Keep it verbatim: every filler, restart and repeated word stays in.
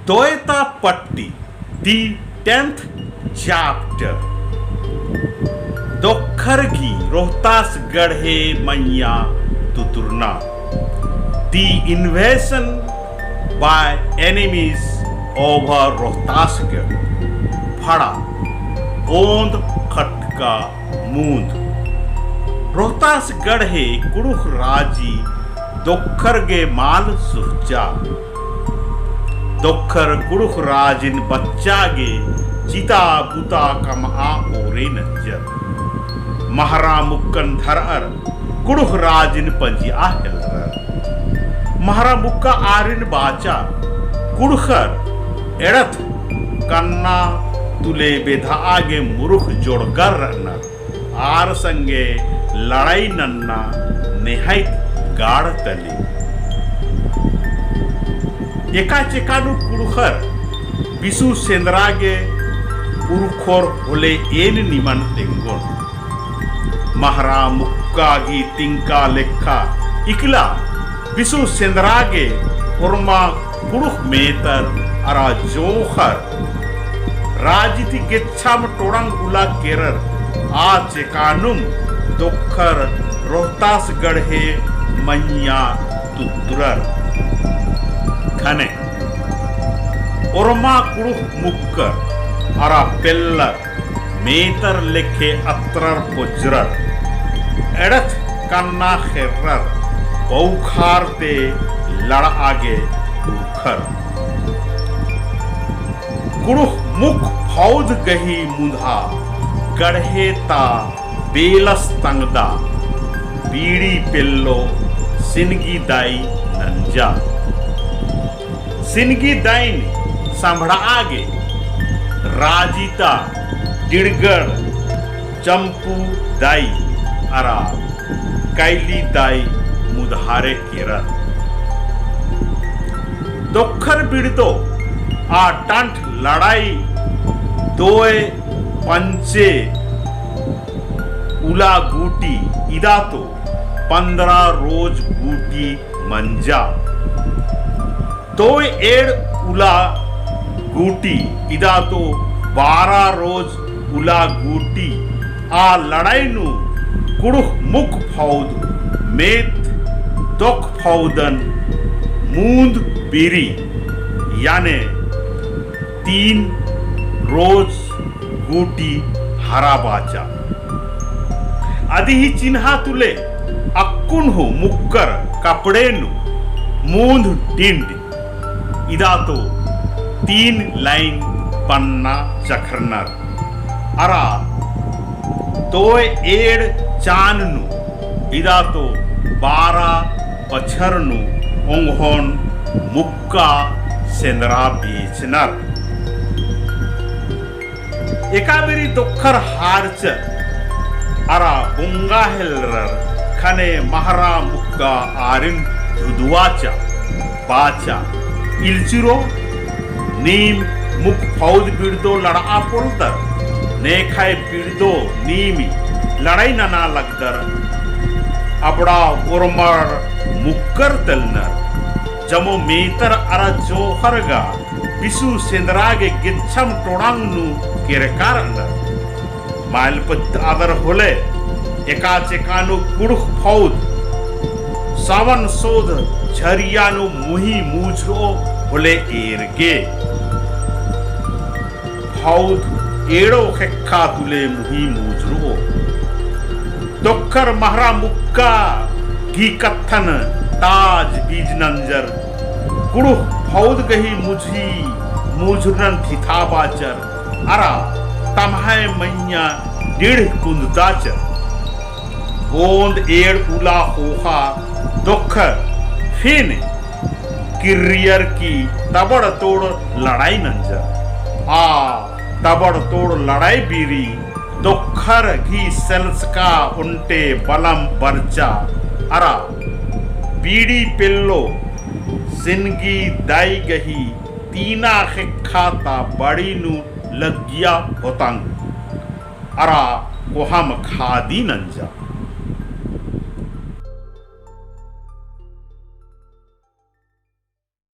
दोय ता पट्टी, the tenth chapter। दोखर गही रोहतास गढ़े मइय्याँ तुतुरना। The invasion by enemies over रोहतासगढ़। फड़ा, ओन्द खटका मून्द। रोहतास गढ़े कुँड़ुख़ राजी दोखर गे माल सुरचा। दोखर कुँड़ुख़ राजिन बच्चा गे चिता बुता कमआ ओरे नंजर। महरा मुक्कन धरअर कुँड़ुख़ राजिन पंजिया हेलरर। महरा मुक्का आरिन बाचा, कुँड़ुख़र एड़थ कन्ना तुले बेधआ गे मुरुख जोड़गर रअनर। आर संगे लड़ाई नन्ना नेहइत गाड़ तली। एका चेका नू कुँड़ुख़र बिसु सेंदरा गे उरखोर होले एन निमन तेंगोन। महरा मुक्का गही तिंका लेखा इकला बिसु सेंदरा गे ओरमा कुँड़ुख़ मेतर अरा जोंख़र राजी ती गेच्छाम टोड़ंग उला केरर। आ चेकानुम दोखर रोहतास गढ़े मइय्याँ तुतुरर। ख़ने ओरमा कुँड़ुख़ मुक्कर अरा पेल्लर मेतर लेखे अतरर पोज्जरर। एड़थ कन्ना खेर्रर, बौखार ते लड़आ गे उरखर। कुँड़ुख़ मुख फौद गही मुधा गढ़े ता बेलस तंगदा बीड़ी पेल्लो सिनगी दाई नंजा। सिनगी दाइन संभड़आ गे राजी ता डिड़गड़ चम्पू दाई अरा कैली दाई मुधारे केरर। दोखर बिड़दो आ टंट लड़ाई दोय पंचे उला गूटी इदा तो पन्द्रह रोज गूटी मंजा। दोय एंड़ उला गूटी इदा तो बारह रोज उला गूटी। आ लड़ाई नू कुँड़ुख़ मुख फौद मेत दोख फौदन मूंद बीरी याने तीन रोज गूटी हरा बाचा। अदिही चिन्हा तुले अक्कुन हूँ मुक्कर कपड़े नू मूंद टिंड इदा तो तीन लाइन पन्ना चखरनर। अरा दोय एंड़ चान नू इदा तो बारह बछर नू ओंगोन मुक्का सेंदरा बेचनर। एका बेरी दोखर हारचर अरा बोंगा हेलरर ख़ने महरा मुक्का आरिन धुदुवाचा बाचा, इल्चिरो, नीम मुख फौद बिड़दो लड़आ पोलदर, नेखय बिड़दो नीम लड़ाई नना लगदर। अबड़ा ओरमर मुक्कर तेलनर, जमो मेतर अरा जोंख़र गा बिसु सेंदरा गे गेच्छम टोड़ांग नू केरकार अंडर। माइल पत्त आदर होले, एका चेका नू कुँड़ुख़ फौद, सावन सोध झरिया नू मुही मूझरो होले एरगे। फौद एंड़ो ख़ेक्खा तुले मुही मूझरो। दोखर महरा मुक्का गही कत्थन ताज बीज नंजर। कुँड़ुख़ फौद गही मुझी मूझरनन थिथा बाचर। अरा तम्है मइय्याँ डिड़ह कुन्दताचर। ओन्द एंड़ उला ख़ोख़ा दोखर फिन किर्रियर की तबड़ तोड़ लड़ाई नंजर। आ तबड़ तोड़ लड़ाई बीरी दोखर गही सेलसका ओन्टे बलम बरचा अरा पीड़ी पेल्लो सेनगी दाई गही तीना ख़ेक्खा ता बड़ी नू लग्गिया होतांग। अरा कोहाम खादी नंजा।